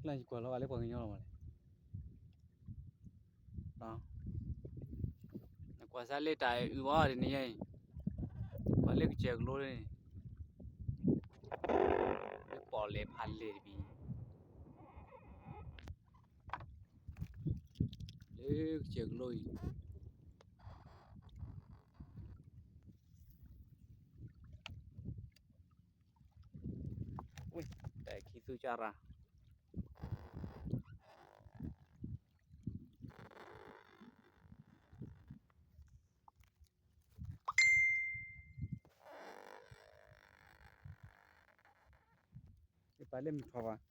ကျါယကွၢ်လီၤဂာ်လၢပှၤကညီလီၤမးလဲၣ်. နကွၢ်စၢ်လၢတၢ်အုၣ်ဘၣ်တနံၤညါအံၤ, ကွၢ်လၢကစၢၢ်ကလိန့ၣ်, လၢပီၣ်လဲၣ်ဖးလဲၣ်တဘ့ၣ်, လၢကစၢၢ်ကလိအံၤ. တၢ်ခံသူကၢ်ရၢ် ပာ်လၢမုၢ်ထီၣ်ဘၣ်.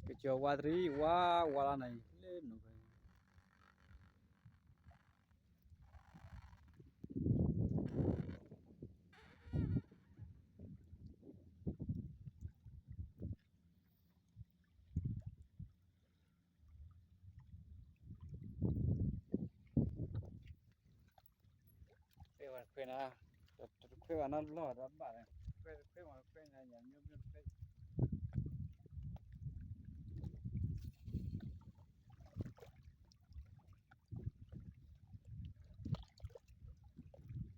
ကစၢၢ်ဝါတရံး ဝါဝါလီၤနၤအံၤ လၢနုၤဖဲ ခွဲးဝဲခွဲးနၤ, တခွဲးဘၣ်နီတဘျီဒီး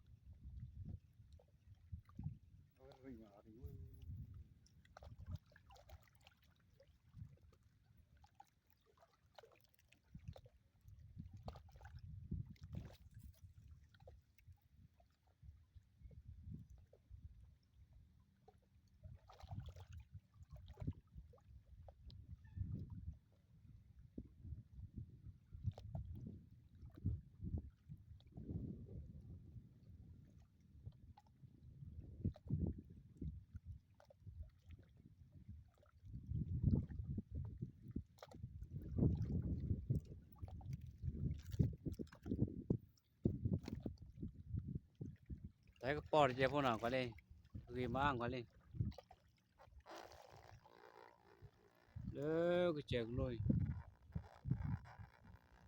ဘၣ်လဲၣ်, ခွဲးတခွဲးမး တခွဲးနၤ ယၤမျိုးမျိုးတခွဲး. တၢ်ကပီၤတကဲဖိနီၤ ကွၢ်လံ, ဂ့ၤမးကွၢ်လံ, လၢကစၢၢ်ကလိအံၤ, ကစၢၢ်ကလိ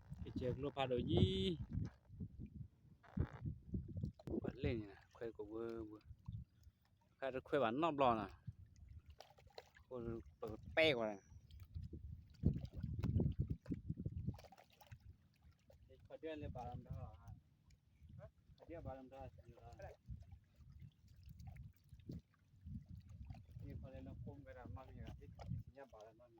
ဖးဒိၣ်ယံၤ, ပှၤလဲၣ်န့ၣ် ခွဲးကိးဝဲဝဲ, ခါတခွဲးဘၣ်နီတဘျီနီၤ, ပကပဲကွၢ်, ခီဒၣ်လဲၤဘၣ်လီၤမတၤလီၤ, ခီဒၣ်ဘၣ်လီၤမတၤ, ခီလဲၤလၢကိးမကဲဒၣ်မၤမံၤ, ညၣ်ဘၣ်လီၤမၤမံၤ.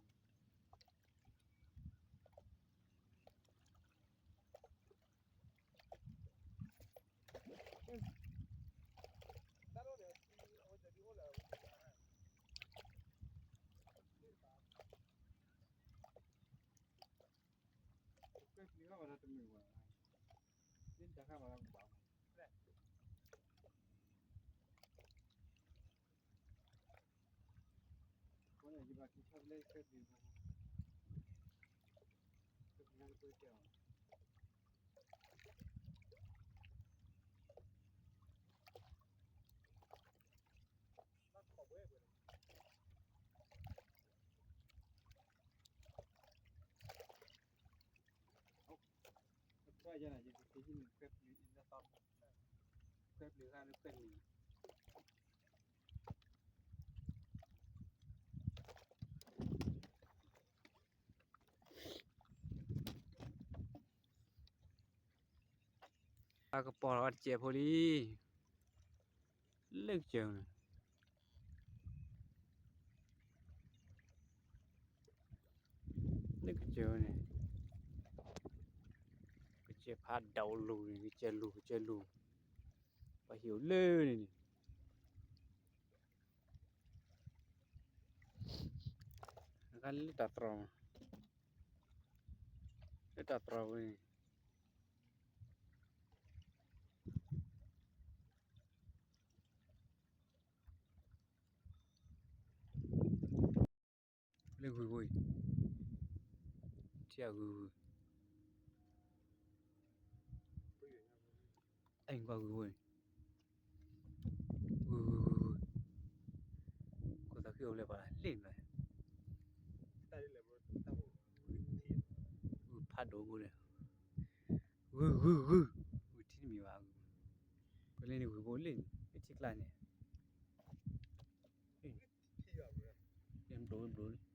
ခွဲးပျံၤဂၤလၢခွဲးပျံၤ အကပီၤလီၤတစဲးဖိလံ, လၢကစၢၢ်န့ၣ်, လၢကစၢၢ်န့ၣ်, ကစၢၢ်ဖးဒိၣ်လူၤန့ၣ် ကစၢၢ်လူၤ ကစၢၢ်လူၤ, ပှၤဟံၣ်အိၣ်လၢန့ၣ်န့ၣ်, အခါလၢတၢ်တြီၤ, လၢတၢ်တြီၤဝဲန့ၣ် လၢ ဂုၤဂုၤအံၤ, ထံၣ်အဂုၤဂုၤ, အဲၣ်ကွၢ်ဂုၤဂုၤအံၤ, ဂုၤဂုၤဂုၤဂုၤ, ခိၣ်သးခုအိၣ်လၢပှၤလ့ၣ်မး, ဂုၤဖးဒိၣ်ဂုၤဒီး,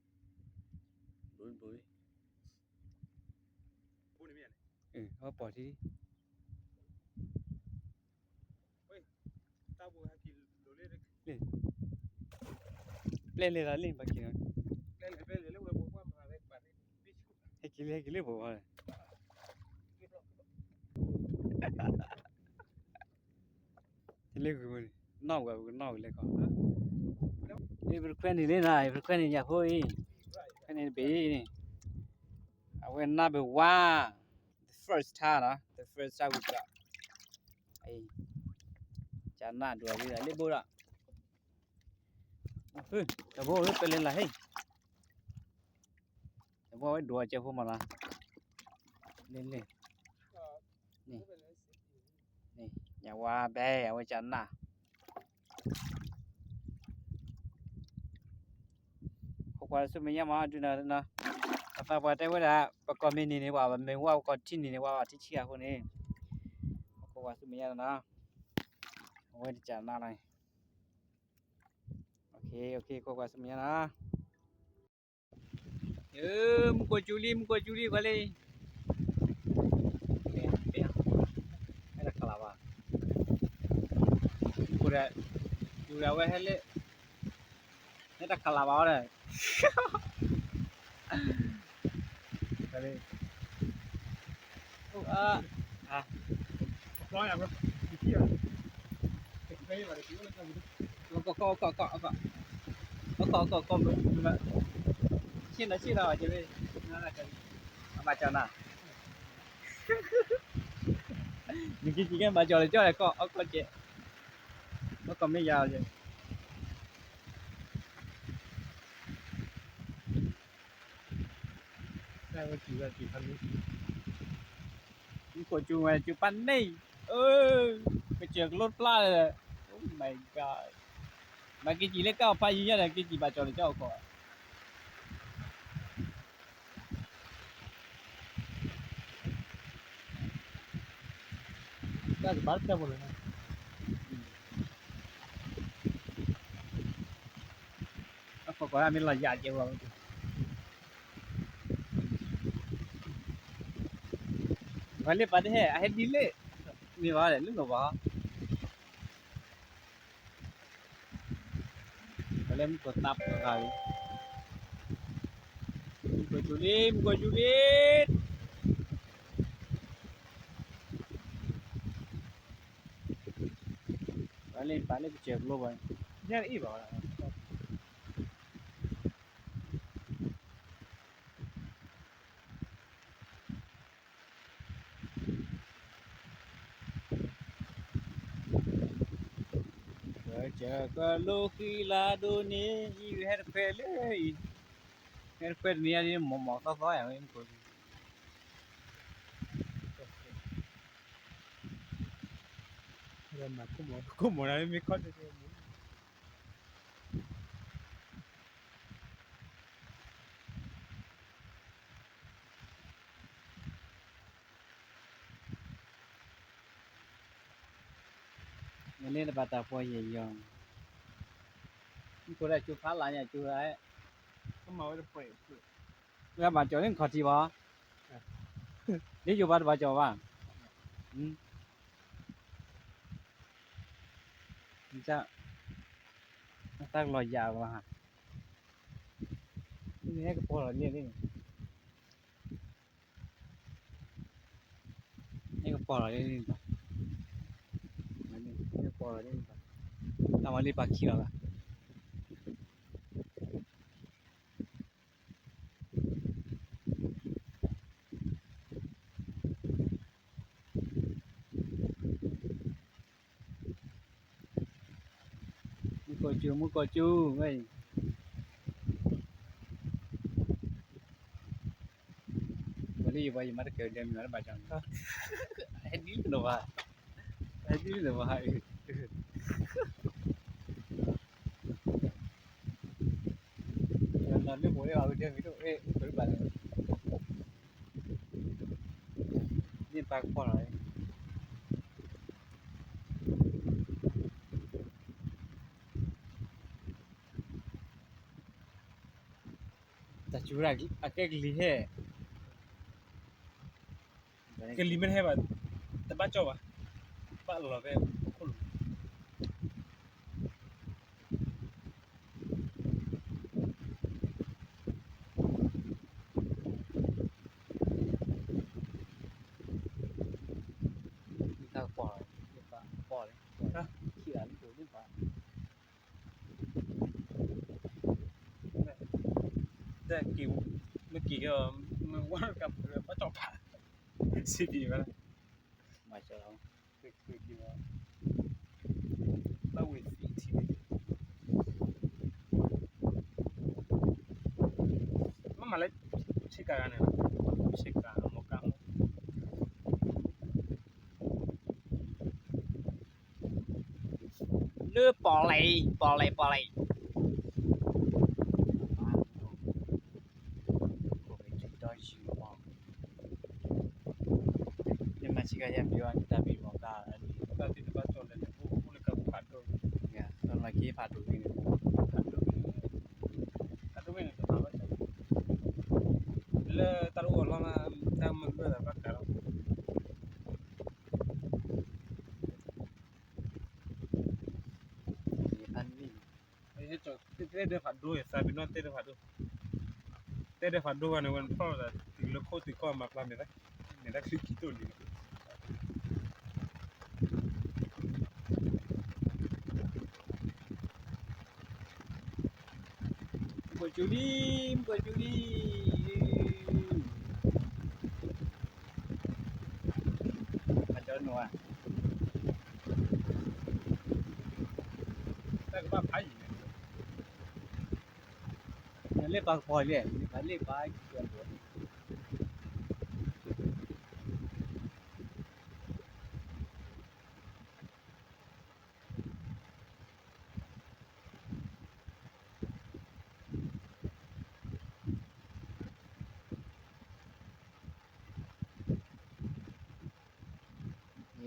ဂုၤဂုၤဂုၤ, ဂုၤထံတမံၤဘၣ်, ပလ့ၣ်န့ၣ်ဂုၤဘိလ့ၣ်, လၢထံကျါန့ၣ် ဘျိဘျိလံ, ဘျိဘျိလံ, အဝဲပိာ်ထံ, ပျဲလဲၤလီၤလံ ပှၤက့ၤလီၤ, ဟဲက့ၤလံ ဟဲက့ၤလံ ပှၤ လၢဂုၤန့ၣ် နီၣ်ဝဲပကနီၣ်ဝဲလဲၣ်ကီး, ယပတခွဲန့ၣ်လံနီၤ, ယပတခွဲန့ၣ်ညၣ်ဖိအံၤ, ခွဲန့ၣ်တဘ့ၣ်အံၤန့ၣ်, အဝဲ number one, the first time နီၤ, the first time we got, ကနၣ်ဒိးဝဲဒၣ်လ့ၣ်ဘိဒီး, တဘိပလဲၤလၢဟဲ တဘိဝဲဒိးအကဲဖိမးနီၤ, လ့ၣ်လ့ၣ်, န့ၣ်, ညၣ်ဝါဘဲ အဝဲကနၣ် ခိၣ်ကွၢ်ဆူမဲာ်ညါမး ဒုးနၤနီၤ, အသးပှၤတဲဝဲဒၣ် ပကိးမ့ၢ်န့ၣ်န့ၣ် ပှၤမ့ၢ်ဝဲပကိးထံန့ၢ်န့ၣ် ပှၤဘၣ်ထံဆံးအဃိန့ၣ်, ခိၣ်ကွၢ်ဆူမဲာ်ညါနီၤ, အဝဲတကနၣ်လီၤ, ခိၣ်ကွၢ်ဆူမဲာ်ညါနီၤ, မူကိးကၠူလံ မူကိးကၠူလံ ပှၤလၢ ဟဲတခးလၢ်ဘၣ်, ကိးဒီး ကိးဒီးဝဲဟဲလၢ ဟဲတခးလၢ်ဘၣ်ဝဲဒီး ကီၢ်ကီၢ်ကီၢ်ကီၢ်, ဆ့ၣ်နီၤဆ့ၣ်နီၤ, အဘၣ်ကၠီနၤ, နက့ၤက့ၤကဲဘၣ်ကၠီလၢကၠီလဲၣ် ကီၢ်အကီၢ်ကဲ, အကီၢ်မ့ၢ်ယၤလီၤကဲ မူကိးကၠူဝဲကၠူပၢ်န့ၣ်, အၢ, ကစၢၢ်ကလိတပျၢ်လၢ, Oh my God, မ့ၢ်က့ၤက့ၤလၢကၢ်အီၤဖးယံၤညါဒီး က့ၤက့ၤဘၣ်ကၠီလၢကၠီအကီၢ် တၢ်ကဘၣ်တၢ်ဖိလၢ အခိၣ်ကီၢ်မ့ၢ်လီၤယၤကဲဝဲ, ပှၤလၢပှၤတဟဲ အဟဲဒ်လဲၣ်, မ့ၢ်ဘၣ်လဲၣ် လၢနီၢ်ဘၣ် ပှၤလၢမူခိၣ်သးပှၢ်ဂၤအံၤ, မူခိၣ်ကၠူလံ မူခိၣ်ကၠူလံ, ပှၤလၢပှၤလၢကစၢၢ်ကလိဘၣ်, ညၣ်အံၤဘၣ် ကစၢၢ်ကလိဃံလၤဒိၣ်န့ၣ် အံၤဟဲတခွဲလၢအံၤ, ဟဲတခွဲတနံၤအံၤ မီၢ်မီၢ်သီသီယၤ, မ့ၢ်ခိၣ်မီၢ် ခိၣ်မီၢ်ဒၣ်မ့ၢ်ခီၣ်တဲတဲ မ့ၢ်လၢတဘၣ်တၢ်ဖှီၣ်ယဲၢ်ယီၤ, မ့ၢ်ခိၣ်ဒၣ်ကၠိဖးလၢ်ညါကၠိဒၣ်, ဝဲဘၣ်ကၠီၤလၢနခီၣ်ထံးဘၣ်, ဒ်ယိၤဘၣ်တဘၣ်ကၠီၤဘၣ်, တၢ်ကလီၤယၤဘၣ်, ဟဲကပီၤလီၤန့ၣ် ဟဲကပီၤလီၤန့ၣ်ဘၣ်, ဟဲကပီၤလီၤန့ၣ်ဘၣ်, တၢ်မၤလံပာ်ခံလီၤဘၣ်. မူကီၢ်စူၤ မူကီၢ်စူၤ ဝဲအံၤ, လၢယဘၣ်ယမၤတကဲဒဲမံၤဘၣ်ဘၣ်ကၠီ, ဟဲဒ်လၢဘၣ်, ဟဲဒ်လၢဘၣ်, လၢပှၤလၢအဝဲဒဲမံၤဒိၣ်အဲၣ်အိၣ်ကရူၢ်ဘၣ်လဲၣ်, န့ၣ်ပၢ်ကပီၢ်လီၤ, တၢ်စူၤဝဲဒၣ်အကဲကလံၤဟဲ, ကလံၤမ့ၢ်တဟဲဘၣ်, တဘၣ်ကၠီၣ်ဘၣ်, ဘၣ်လီၤဖဲခိၣ်လိၤ တၢ်ကပီၢ်, ကပီၢ်လံ, ခံဂၤလံကိးလံပှၤ, တၢ်က့ၤ, မ့ၢ်က့ၤက့ၤ, မ့ၢ်ဝဲကပၤ ဘၣ်ကၠီၣ်ဖး, စံးဘံၤဝဲ, မၤစၢၤလီၤ, က့ၤက့ၤ, ဘၣ်ဝံၤသံထံန့ၣ် မ့ၢ်မၤလၢ ဆ့ကၤဂၤန့ၣ်, ဆ့ကၤမီကၤမီ, လၢပီၣ်လဲၣ်, ပီၣ်လဲၣ်, ပီၣ်လဲၣ်, မ့ၢ်မၤဆ့ကၤယၤမ့ၢ်ဘၣ် တၢ်မံၤမီကၤ, တၢ်သ့ၣ်တဖၣ်ကၠီၣ်လဲၣ်န့ၣ် အိၣ်လၢကဖးဒိၣ်, ကဖးဒိၣ်, ဖးဒိၣ်န့ၣ်, ဖးဒိၣ်န့ၣ် လၢတၢ်တအိၣ်အလီၢ်မး, တၢ်မုၢ်လၢ်သးဘၣ်ကးလီၤ. တဲဒၢဖးဒိၣ် သးပ့ၤနီၣ်တဲဒၢဖးဒိၣ်, တဲဒၢဖးဒိၣ်ဘၣ်န့ၣ် ဝဲနထီၣ်လီၤသး တုၤလၢခိၣ်တုၤကီၢ်မၤပျၢ်မဲာ်, မဲာ်တၢ်ချံခံတိၢ်လံလီၤ. မုၢ်ကီၢ်စူၤလံ, မုၢ်ကီၢ်စူၤလံ, မၤကၠီနီၤဧါ, တၢ်ကဘၣ်ဖးယံၤန့ၣ်, နလ့ၣ်ပာ်ကပီၤလဲၣ်, နလ့ၣ်ပာ်ကပီၤ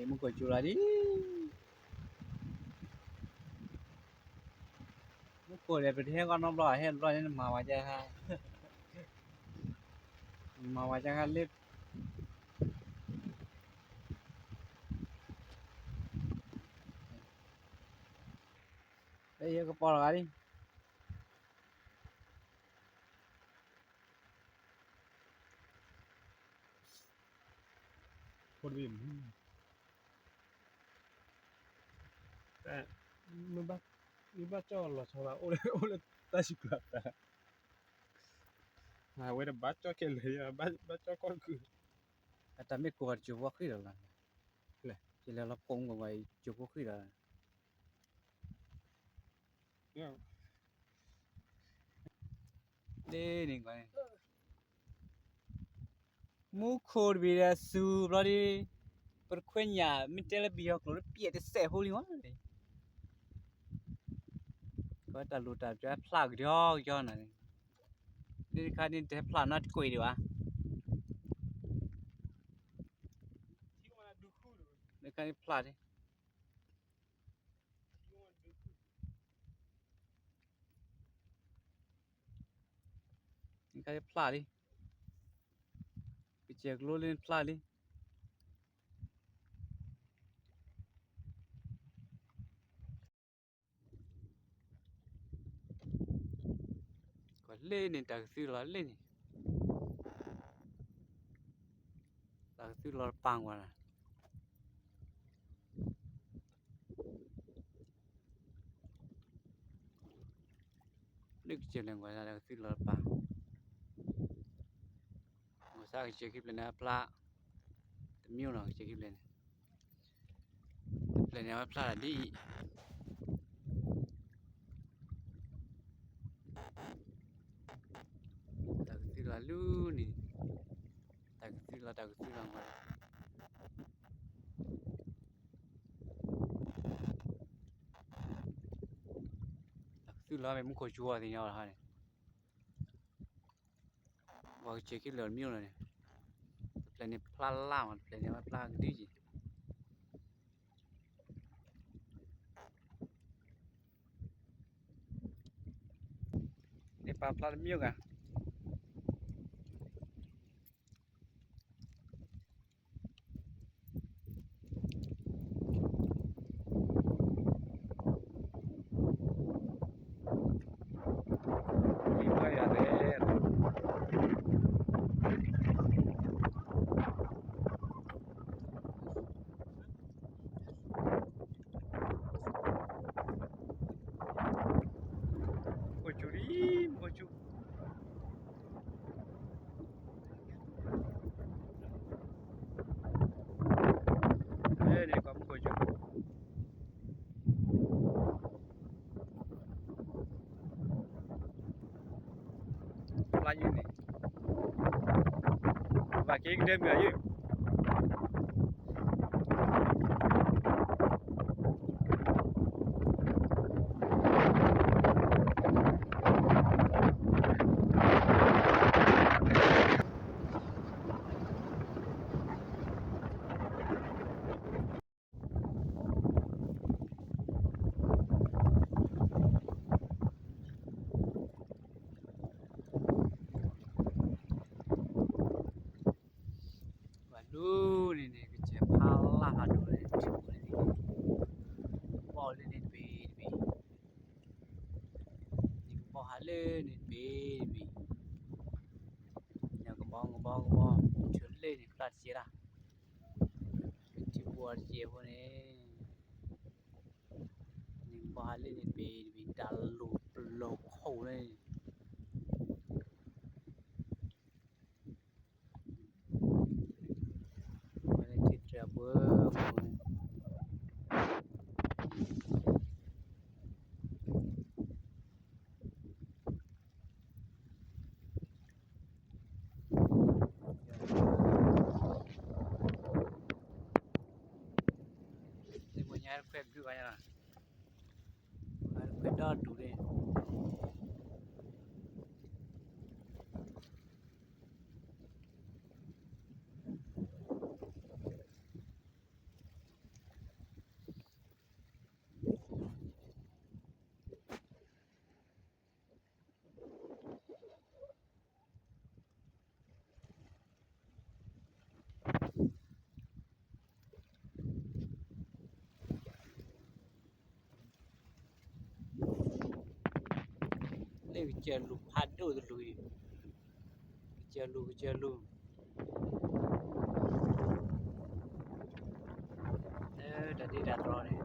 မုၢ်ကီၢ်စူၤလီၤလံ, မုၢ်ကီၢ်ဒီး ပတဟဲကီၢ်နီတဘျီ ဟဲတဘျီန့ၣ် နမၤဝဲဒ်ခါ, နမၤဝဲဒ်ခါလၢ လၢယကပီၤလီၤဂၤလံ. မ့ၢ်ဘၣ်ကၠီၣ်လီၤဆီလီၤ အိၣ်လၢတၢ်စံးကျၢၤတၢ်, အဝဲတဘၣ်ကၠီၣ်ခဲလၢာ်, ဘၣ်ကၠီၣ်ကီၢ်တကုာ်, အတၢ်မ့ၢ်ကိးဂၤတကၠိၤဖိဃံဒီးလီၤ, ကလဲၤလီၤဖိမုၢ်ဝဲကၠိၤဖိဃံဒီး ဒ်န့ၣ်, မူခိၣ်တဘ့ၣ်ဒီးစူၤဘျီဒီး, ပတခွဲညၣ် မ့ၢ်တဲလၢပယီၤကျိာ်လၢပျဲၢ်တစဲးဖိလံဝဲ, ကတၢ်လိၣ်တၢ်ပျၢ်ဖျါကဒီကဒီနၤ, လၢတခါန့ၣ် တဟဲဖျါနီတကွံာ်ဒံးဘၣ်, လၢတခါန့ၣ်ဖျါဒံး နခါဖျါလံ, ပစဲးကျိလၢနဖျါလံ, ကွၢ်လၢန့ၣ် တၢ်ကသုလီၤလၢန့ၣ်, တၢ်ကသုလီၤတပၤကွၢ်လၢ လၢကစၢၢ်လဲၣ်ကွၢ် တၢ်ကသုလီၤတပၤ, မၤစၢ်ကစၢၢ်ခံဖျၢၣ်န့ၣ်အဖျါ, တမံၤနီၤ ကစၢၢ်ခံဖျၢၣ်န့ၣ်, တဖျၢၣ်န့ၣ်အဝဲဖျါတၢ်ဒ်အံၤ, တၢ်ကသုလီၤလၢန့ၣ်, တၢ်က လီၤတၢ်ကသုၣ်လီၤမး, တၢ်ကသုၣ်လီၤမ့ၢ်မူခိၣ်ကၠူအီၤ သ့ၣ်ညါလီၤဟါန့ၣ်, ပှၤကစဲးခံလၢာ်တမံၤလီၤန့ၣ်, တဖျဲးန့ၣ်ဖျါလၢ်မး တဖျဲးန့ၣ်ဝဲဖျါကဒုက့ၤ န့ၣ်ပာ်ဖျါတမံၤဂၤ, လံဘၢယၤသဲး မူခိၣ်ကၠူလံ, မူခိၣ်ကၠူ, န့ၣ်ကီးမူခိၣ်ကၠူ ဖျါယုၢ်န့ၣ်, ဘၣ်က့ၤကဒဲမုၢ်အယုၢ် ဘၣ်ဒိန့ၣ်န့ၣ် ကစဲးဖးလၢ်ဖးဒိၣ်န့ၣ် ထံၣ်ဝဲန့ၣ်, ဘီၣ်လၢန့ၣ်တဘ့ၣ်တဘ့ၣ်, န့ၣ်ကဘီၣ်ဟးလၢန့ၣ်တဘ့ၣ်တဘ့ၣ်, န့ၣ်ကဘီကဘီကဘီ, ထံၣ်လၢန့ၣ် ကြၢးတစဲးလၢ်, ထံၣ်ဘီတစဲးဖိန့ၣ်, န့ၣ်ကဘီၣ်ဟးလၢန့ၣ်တဘ့ၣ်တဘ့ၣ် တၢ်လိၤပလိၤခိၣ်န့ၣ် ထံၣ်တြဲၤပှဲၤမးန့ၣ်, လၢပှၤညါတခွဲးဘုဂၤညါလီၤ, ခွဲးဒီဒူၣ်န့ၣ် လၢကစၢၢ်လူၤဖးဒိၣ်တလူၤအံၤ, ကစၢၢ်လူၤ ကစၢၢ်လူၤ, လၢတၢ်ဒ့တၢ်တြီန့ၣ်